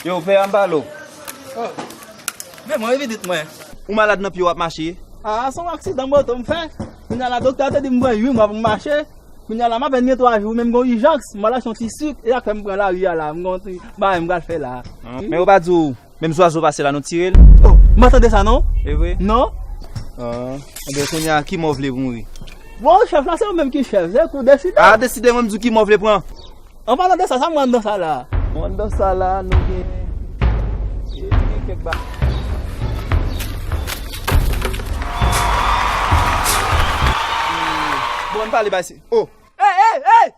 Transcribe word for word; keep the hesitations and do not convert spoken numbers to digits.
Yo, vè an balo. Oh. Men mwen, evidit mwen. Ou malad nan pye w ap mache? Ah, se yon aksidan moto m fè. Kounye a la, doktè a te di m pran uit mwa pou m mache. Kounye a la, m apèn gen twa jou, men m gen yon ijans. M al achte yon ti sik, e sa k fè m pran lari a la. M gen yon ti bagay m pral fè la. Ah, men yo pa di w, menm zwazo pase la, nou tire l? Oh, m pa tande sa non. E vre? Non. Ah, enben, kounye a, ki mò w vle pou mouri? Bon, chèf la, se ou menm ki chèf, se ou k deside. Ah, deside, mwen m di w ki mò w vle pran. An palan de sa, sa m wè anndan sa la? Bon, anndan sa la, nou gen, e, nou gen kèk ba. Bon, ann pale bay se. Oh! Ey, ey, ey!